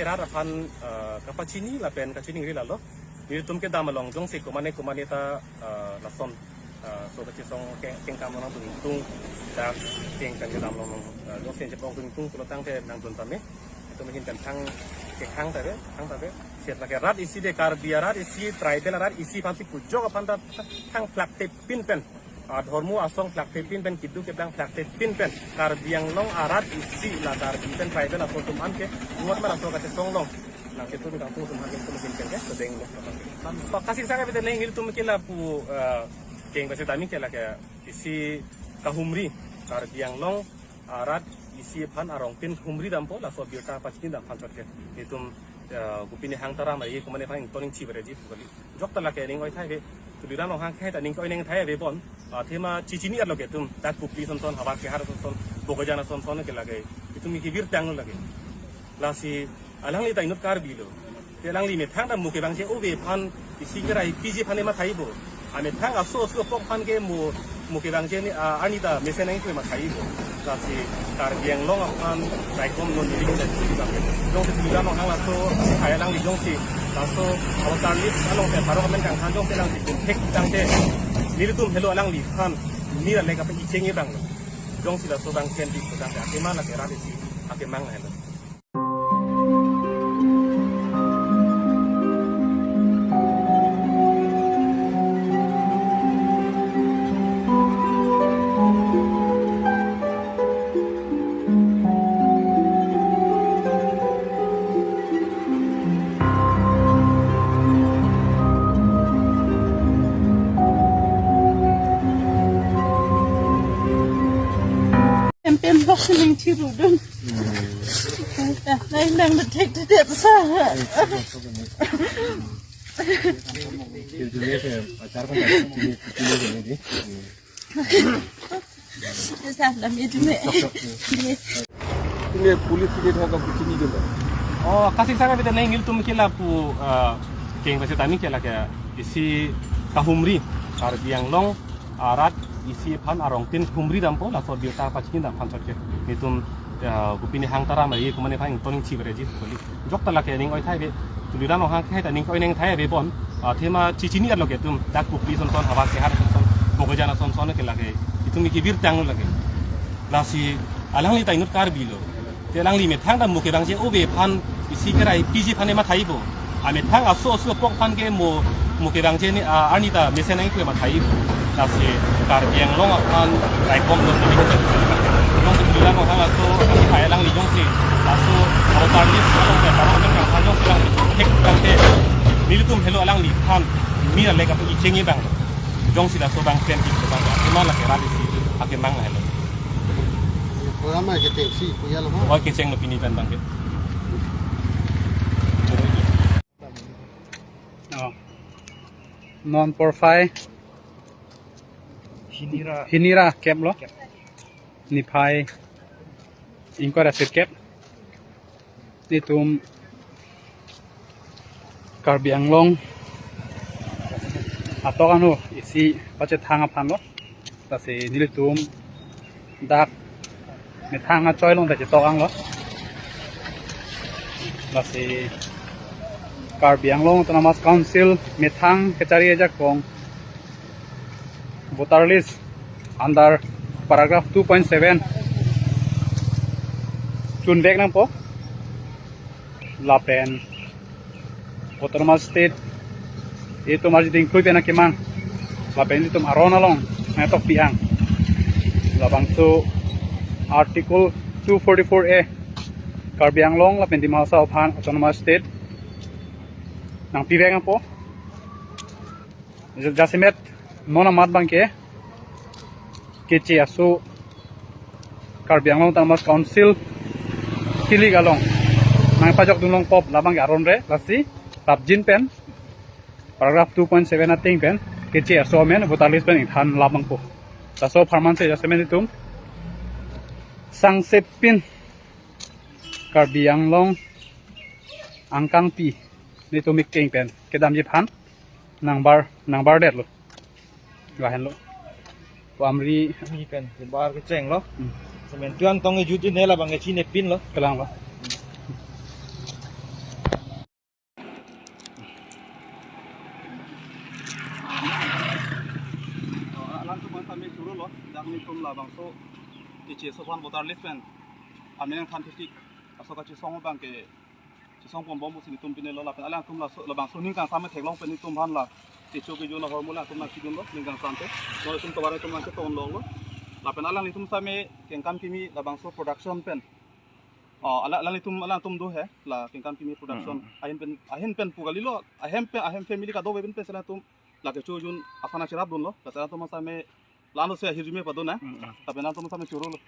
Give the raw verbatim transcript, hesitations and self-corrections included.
Rat aphan, eh, kapachini lapen kachiningri lalo. Nelitum kedam along jongsi komane komane ta, eh, lason, eh, so kachesong ke-, kengkam nangdun ingtung, dak kengkam kedam along, eh, jongsi chepong ingtung pulo tangte nangdun tame. Itum ahin pen thang, kethang ta ave, thang ta ave. Seta lake rat isi de, Karbi arat isi, tribal arat isi aphansi pujok aphan ta thang plakte pin pen, ah, dhormo asong plakte pin pen, kiduk keplang plakte pin pen, Karbi Anglong arat isi la Karbi pen tribal aso atum an ke, muat ma laso kachesong along nangchetun kangtung atum an ke, itum ahin pen ke sedenglo. Paka singsa ka bete neng nelitum ke lapu, eh, keng basi tami ke lake isi kahumri, Karbi Anglong arat isi aphan arongtin humri dampo, laso abirta pachini dam aphan chot ke. Itum, eh, kopine hang ta ram ari, komane aphan ington ingchi bareji pu kali. Jokta lake ning oi thai ave, Tuliram Ronghang khei ta ning oi neng thai ave bon. Athema chichini arlo ke itum, dak Kopili son son, Howraghat son son, Bokajan son son ke lake. Itum ke virtang lake. Lasi alangli ta inut Karbi lo. Te alangli methang ta mo kevangji ove aphan isi kerai piji aphan ema thaibo. Amethang aso aso apok aphan ke mo, mo kevangji ni, ah, arni ta mesen nangkoi ma thaibo. Lasi Karbi Anglong aphan raikom non neli ke jongsi Tuliram Ronghang laso, hai alangli jongsi laso avatar list along te parok amen kangthan jongsi alangli thek tangte nelitum helo alangli aphan nira lek apa icheng ibang. Jongsi laso abang ken di sedang ke akemang lake rat isi akemang helo. Em pen box nangthirudun. Nai nang detect detect sa. Sa lam itu me. Ini police kita thang ka bikin ini dulu. Oh, kasih sana bete neng nelitum ke lapu, eh, keng basi tami ke lake isi kahumri, Karbi Anglong arat isi aphan arongtin humri dampo, laso abirta pachini dam aphan chot ke. Nelitum, eh, kopine hang ta ram ari, komane aphan ington ingchi bareji pu kali. Jokta lake ning oi thai ave, Tuliram Ronghang khei ta ning oi neng thai ave bon. Athema chichini arlo ke itum, dak Kopili son son, Howraghat son son, Bokajan son son ke lake. Itum ke virtang lake. Lasi alangli ta inut Karbi lo. Te alangli methang ta mo kevangji ove aphan isi kerai piji aphan ema thaibo. Amethang aso aso apok aphan ke mo, mo kevangji ni, ah, arni ta mesen nangkoi ma thaibo. Lasi Karbi Anglong aphan raikom non neli ke jongsi Tuliram Ronghang laso, hai alangli jongsi laso avatar list along te parok amen kangthan jongsi alangli thek tangte nelitum helo alangli aphan nira lek apa icheng ibang. Jongsi laso abang ken di sedang ke akemang lake rat isi akemang helo. Program ma kecheng si, punya lo ma? Oh, kecheng lo pini pen abang ke. Oh. Non porphai. Hini ra. Hini ra kep lo. Kep. Niphai ingkoi ra sirkep. Nelitum Karbi Anglong atok ano isi pachethang aphan lo. Lasi nelitum dak methang achoi along ta chetok ang lo. Lasi Karbi Anglong Autonomous Council methang kachari ajakong voter list under paragraph two point seven chunvek nangpo. Lapen Autonomous State itum arjiding klui pen akemang. Lapen itum aron along nangtokpi ang. Labangso Article two forty-four A Karbi Anglong lapen Dima Hasao aphan Autonomous State nangpivek nangpo. Jasemet non amat abang ke keche aso Karbi Anglong Autonomous Council kilik along nangpajok dunlong pop labang ke aron re, lasi lapjin pen paragraph two point seven ateng pen keche aso amen voter list pen ingthan labang po. Laso apharman si jasemet itum sangsepin Karbi Anglong angkangpi nelitum ikeng pen kedamji aphan nangbar, nangbar detlo. Lahenlo. Ko amri. Ni pen, bar kecheng lo. Hmm. Semen tuan tong ejut ne labang kechinepin lo. Kelang lo. Labangso iche so aphan voter list pen amen angthan thetik aso kachesong abang ke chesong pon bom pusi nelitum pinelo lapen alangtum laso labangso ning kangsam theklong pen nelitum aphan la kecho kejun ahormu alangtum nangchidunlo ning kangsam te. Non nelitum tovar atum nangchetonlonglo. Lapen alanglitum same kengkam kimi labangso production pen. Oh, ala alanglitum alangtum do he la kengkam kimi production. Hmm. Ahin pen ahin pen pu kalilo. Ahem pen ahem family kadokave pen pen si alangtum la kecho kejun aphan nangcherapdunlo. La alangtum same lalo se ahirjume padon na. Hmm. Lapen alangtum same chorolo.